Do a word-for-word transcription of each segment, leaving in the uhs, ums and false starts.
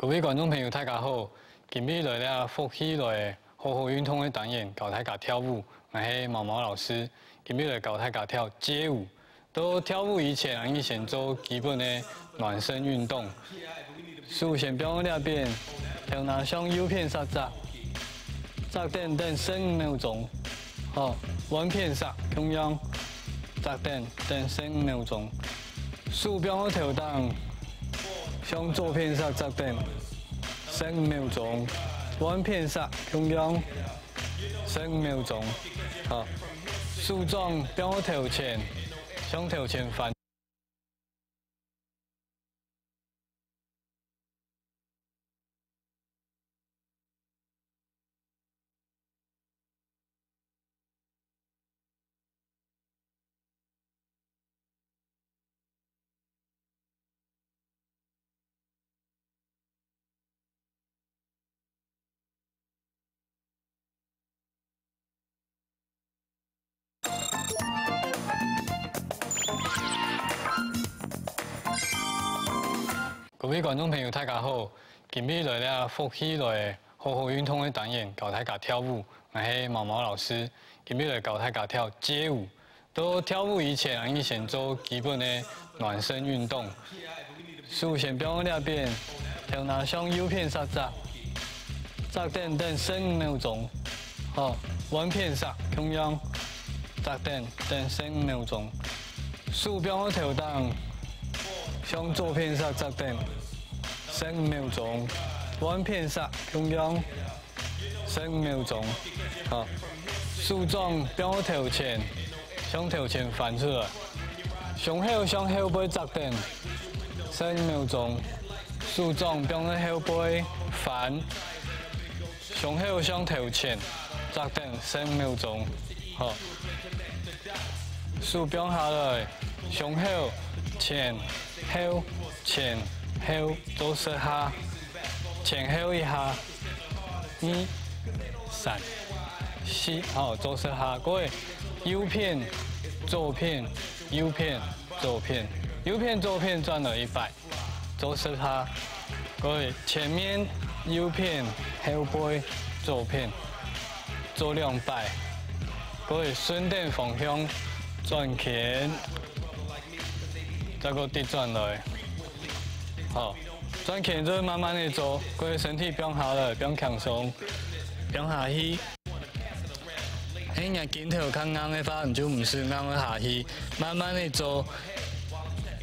各位觀眾朋友，大家好！今日來到福氣來好好運動个單元，教大家跳舞。𠊎係毛毛老師，今日來教大家跳街舞。在跳舞以前，𠊎等先做基本个暖身運動。手先放在這片，頭那向右片煞側，側等等十五秒鐘。 好，換片煞共樣，側等等十五秒鐘。手放在頭頂，向左片煞側等十五秒鐘，換片煞共樣十五秒鐘。好，手掌放在頭前，向頭前翻。 各位觀眾朋友，大家好！今日來到福氣來好好運動个單元，教大家跳舞。𠊎係毛毛老師，今日來教大家跳街舞。在跳舞以前，𠊎等先做基本个暖身運動。手先放在這片，頭那向右片煞側，側等等十五秒鐘。好，換片煞共樣，側等等十五秒鐘。手放在頭頂，向左片煞側等十五秒鐘，換片煞共樣 十五秒鐘。好，手掌放在頭前，向頭前翻出來。胸口向後背側等十五秒鐘。手掌放在後背翻，胸口向頭前側等十五秒鐘。好，手放下來，胸口前後前後做十下，前後一下。 二、三、四，好，做十下。過來，右片、左片、右片、左片、右片、左片轉來一擺，做十下。過來，前面、右片、後背、左片，做兩擺。過來，順等方向轉圈，再過直轉來。好， 轉圈就慢慢仔做，過來身體放下來，放輕鬆，放下去。係若筋頭較硬个話，你就毋使硬下去，慢慢仔做。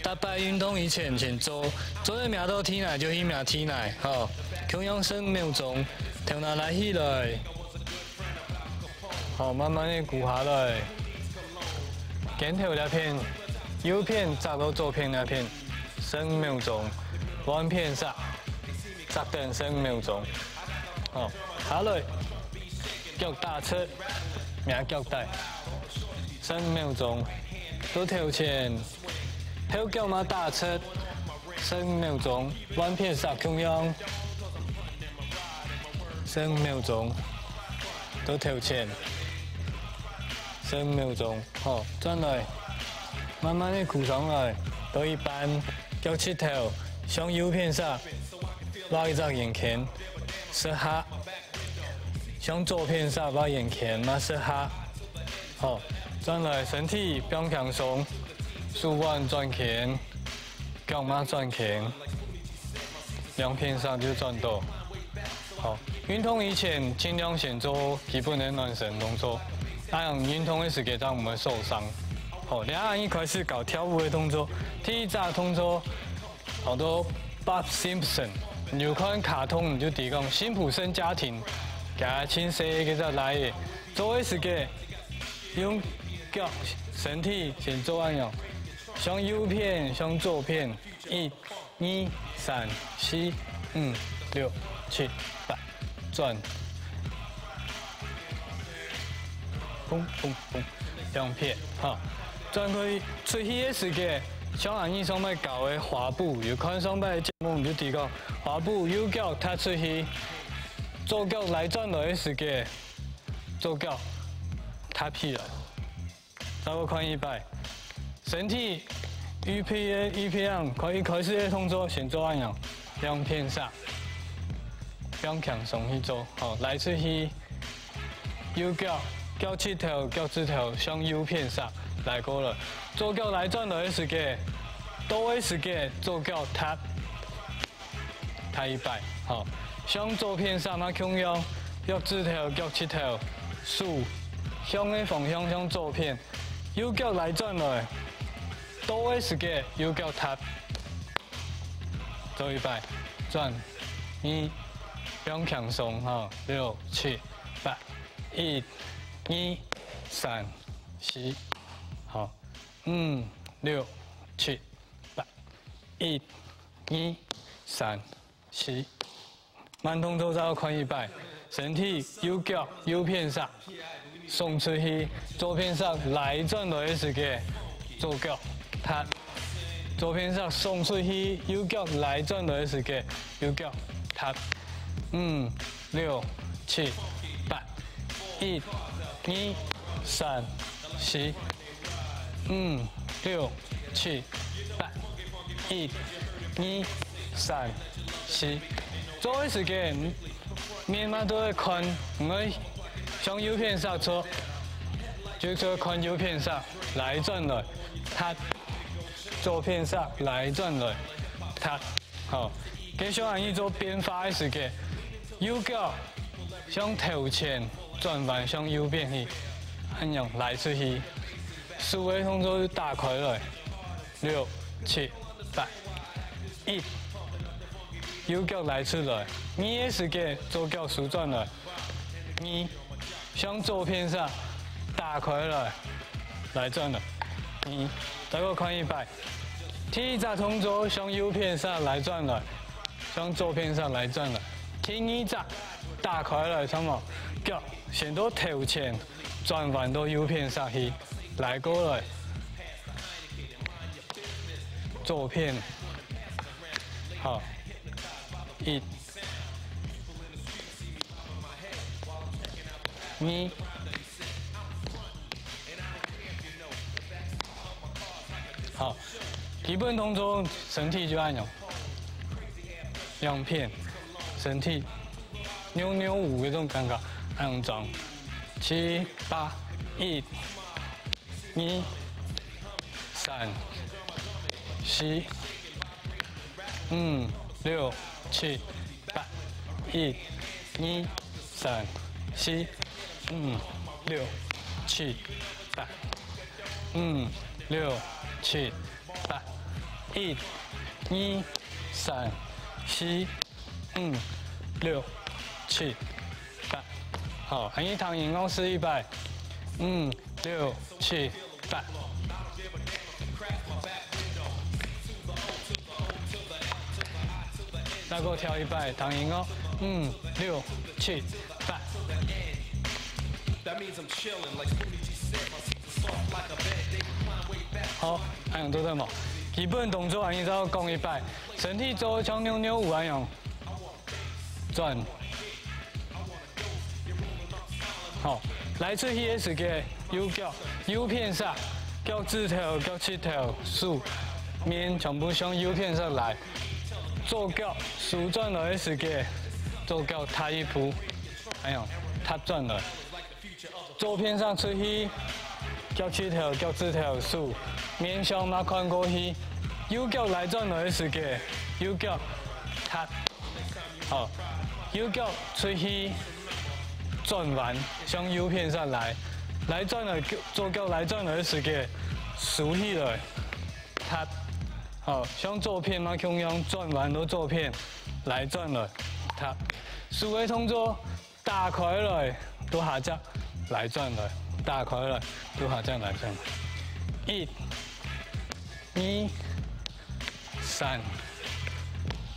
逐擺運動以前先做，做到摸到地泥就去摸地泥，吼，共樣十五秒鐘，頭那拉起來。 好，慢慢仔跍下來。肩頭這片，右片側到左片這片，十五秒鐘，換片煞，側等十五秒鐘。好，下來，腳打直，摸腳底，十五秒鐘，到頭前， 後腳嘛打直，十五秒鐘，換片煞共樣，十五秒鐘，到頭前，十五秒鐘，好，轉來，慢慢仔跍上來，到一半，腳膝頭向右片煞，畫一隻圓圈，十下。 向左片煞畫圓圈嘛十下。好，轉來身體放輕鬆，手腕轉圈，腳嘛轉圈，兩片煞就轉到。好，運動以前盡量先做基本个暖身動作，恁樣運動个時節正毋會受傷。好，這下𠊎開始教跳舞个動作。第一隻動作 叫做Bart Simpson，你有看卡通你就知講辛普森家庭，佢盡細个隻倈仔，做个時節，用腳身體先做恁樣，向右片，向左片，一、二、三、四、五、六、七、八，轉。 砰砰砰，兩片，哈。轉去出去个時節，像𠊎等上擺教个花步，有看上擺个節目你就知講，花步右腳踏出去，左腳拉轉來个時節，左腳踏起來。再過看一擺，身體預備个，預備樣，開，一開始个動作先做恁樣，兩片煞。放輕鬆去做，吼，拉出去，右腳，腳膝頭、腳趾頭向右片煞，拉過來，左腳拉轉來个時節，倒个時節，左腳踏，踏一擺，吼，向左片煞嘛共樣，腳趾頭、腳膝頭，手向个方向向左片，右腳拉轉來，倒个時節，右腳踏。 做一擺，轉，二，放輕鬆吼，六、七、八，一、二、三、四，好，五、六、七、八，一、二、三、四。慢動作再看一擺，身體右腳右片煞， 送出去，左片煞拉轉來个時節，左腳踏。左片煞送出去，右腳拉轉來个時節，右腳踏。五、六、七、八，一、二、三、四，五、六、七、八，一、二、三、四。做个時節， 面嘛都會看，毋會向右片煞做，就係看右片煞，拉轉來，踏，左片煞，拉轉來，踏。好，繼續恁樣做變化个時節，右腳向頭前，轉彎向右片去，恁樣拉出去，手个動作就打開來，六、七、八，一， 右腳拉出來，二个時節，左腳收轉來，二，向左片煞，打開來，拉轉來，二，再過看一擺。第一隻動作向右片煞拉轉來，向左片煞拉轉來。第二隻打開來，差毋多腳先到頭前，轉彎到右片煞去，拉過來。 左片，好，一，二，好，基本動作身體就恁樣，兩片，身體扭扭舞个種感覺，恁樣轉，七、八，一， 二、三、四、五、六、七、八，一、二、三、四、五、六、七、八，五、六、七、八，一、二、三、四、 五、六、七、八。好，恁樣聽音樂試一擺。五、六、七、八。再過跳一擺，聽音樂。五、六、七、八。好，恁樣做得無？基本動作恁樣再講一擺。 身體做像扭扭舞恁樣轉。好，拉出去个時節，右腳、右片煞，腳趾頭、腳膝頭、手、面全部向右片煞拉。左腳收轉來个時節，左腳踏一步，恁樣踏轉來。 左片煞出去，腳膝頭、腳趾頭、手，面向嘛看過去。右腳拉轉來个時節，右腳踏，好，右腳出去轉彎，向右片煞拉，拉轉來，左腳拉轉來个時節，收起來，踏，好，向左片嘛共樣轉彎到左片，拉轉來，踏，手个動作 打開來，到下隻拉轉來，打開來，到下隻拉轉來。一、二、三、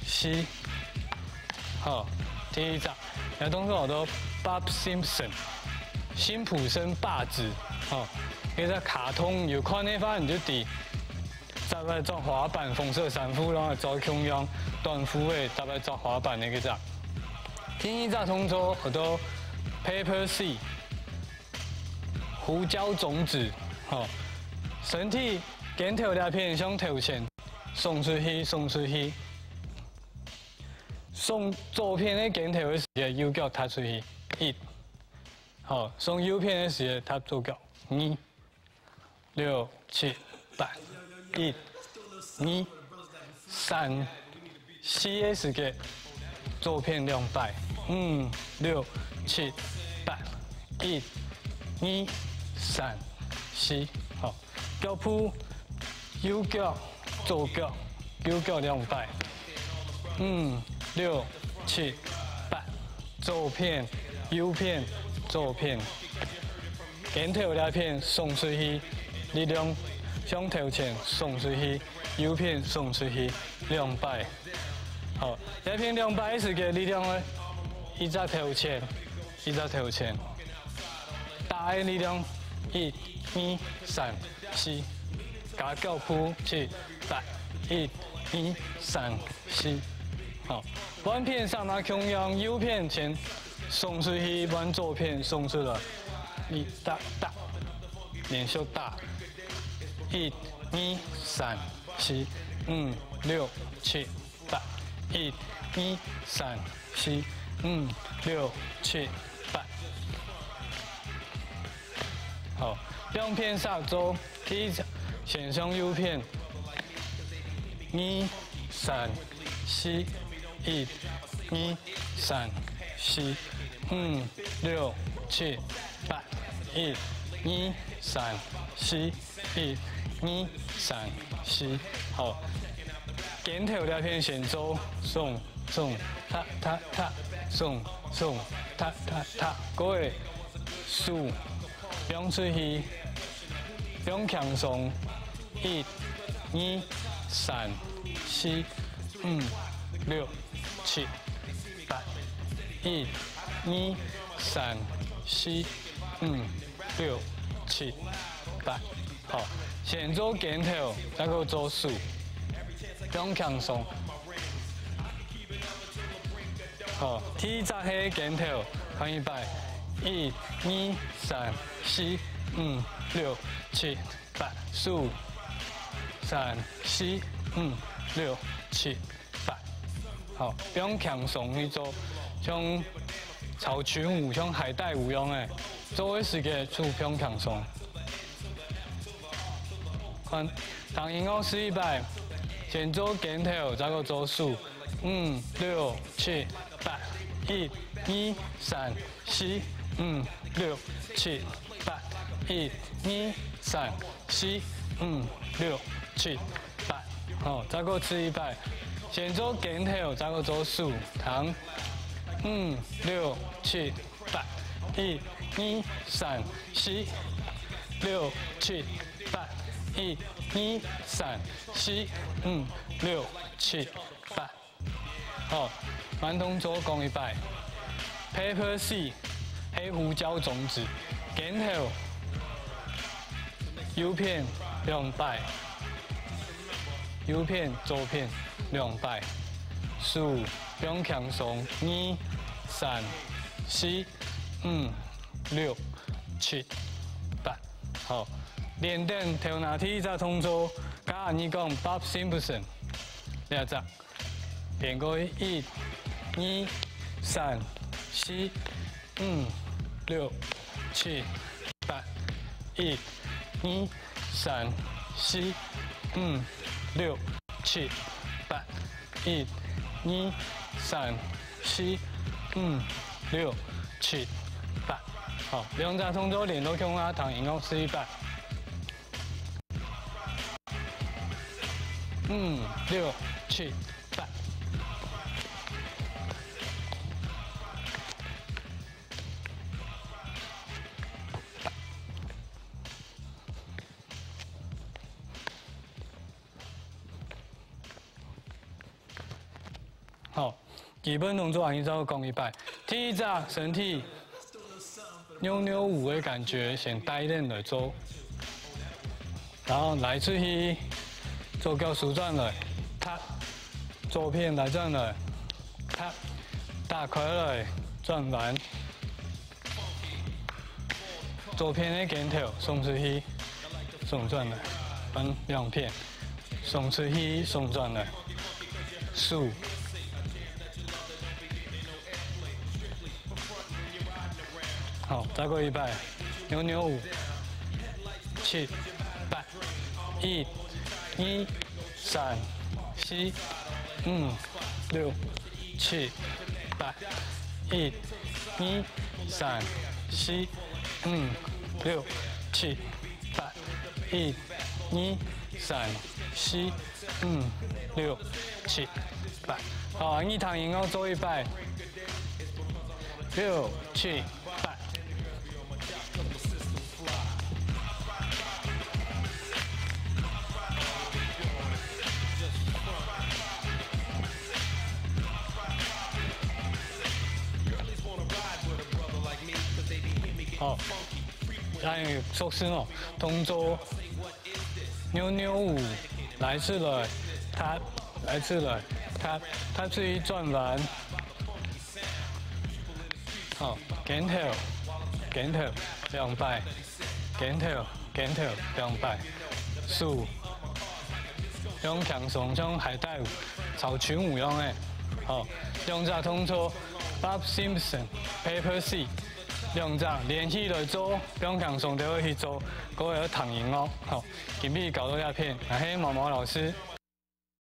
四。好，第一隻，這動作叫做Bob Simpson，辛普森爸子。好，這隻卡通有看个話，你就知。 搭來著滑板紅色衫褲，然後著共樣短褲仔，搭來著滑板个該隻。第二隻動作叫做Pepper Sea，胡椒種子，吼，身體肩頭這片向頭前，送出去，送出去。上左片个跟頭个時節，右腳踏出去，一。好，上右片个時節踏左腳，二。六、七、八，一、二、三、四个時節，左片兩擺，五、六、七、八，一、二、三、四。好，腳步，右腳、左腳、右腳兩擺，五、六、七、八，左片、右片、左片。 跟頭這片送出去，力量向頭前送出去，右片送出去，兩擺。好，這片兩擺个時節，力量呢，一隻頭前，一隻頭前。大个力量，一、二、三、四，加腳步，七、八，一、二、三、四。好，換片煞嘛共樣，右片前送出去，換左片送出來。 你打打，連續打，一、二、三、四、五、六、七、八，一、二、三、四、五、六、七、八。好，兩片煞做，第一隻先上右片，二、三、四，一、二、三、四、五、六、七、八，一、二、三、四、一、二、三、四。好，跟頭這片先做，送送，踏踏踏，送送，踏踏踏，過个手放出去，放輕鬆，一、二、三、四、五、六、七、八，一、二、三、四、五、六、七、八。好，先做跟頭，再過做手，放輕鬆。 好，第一隻係跟頭，看一擺，一、二、三、四、五、六、七、八，手，三、四、五、六、七、八。好，放輕鬆去做，像草裙舞、像海帶舞樣个，做个時節手放輕鬆。看，聽音樂試一擺，先做跟頭，再過做手。 五、六、七、八，一、二、三、四、五、六、七、八，一、二、三、四、五、六、七、八。好，再過試一擺，先做跟頭，再過做手，聽。五、六、七、八，一、二、三、四、六、七、八，一、二、三、四、五、六、七、八。 好，慢動作講一擺。Pepper seed係胡椒種子，跟頭，右片兩擺，右片、左片兩擺，手放輕鬆，二、三、四、五、六、七、八。好，連等頭那第一隻動作，佮你講Bob Simpson這隻。 連過一、二、三、四、五、六、七、八，一、二、三、四、五、六、七、八，一、二、三、四、五、六、七、八。好，兩隻動作連到共下，聽音樂試一擺。 五、六、七、八。好，基本動作恁樣再講一擺。第一隻身體 扭扭舞个感覺，先帶等來做。然後來出去，左腳收轉來，踏，左片來轉來，踏，打開來，轉彎。左片个跟頭送出去，送轉來，分兩片，送出去，送轉來，手。好，再過一擺，扭扭舞，七、八，一、二、三、四、五、六、七、八，一、二、三、四、五、六、七、八，一、二、三、四、五、六、七、八。好，你聽音樂做一擺，六、七、八。 好，大家有熟悉哦，動作扭扭舞，來起來，踏，來起來，踏，踏出去轉彎。好，肩頭，肩頭，兩擺，肩頭，肩頭，兩擺，手，用輕鬆像海帶舞、草裙舞樣个。好，兩隻動作，Bob Simpson、Paper Seat，兩隻連起來做，用輕鬆就會去做，各位要聽音樂。好，今日教到這片，𠊎係毛毛老師。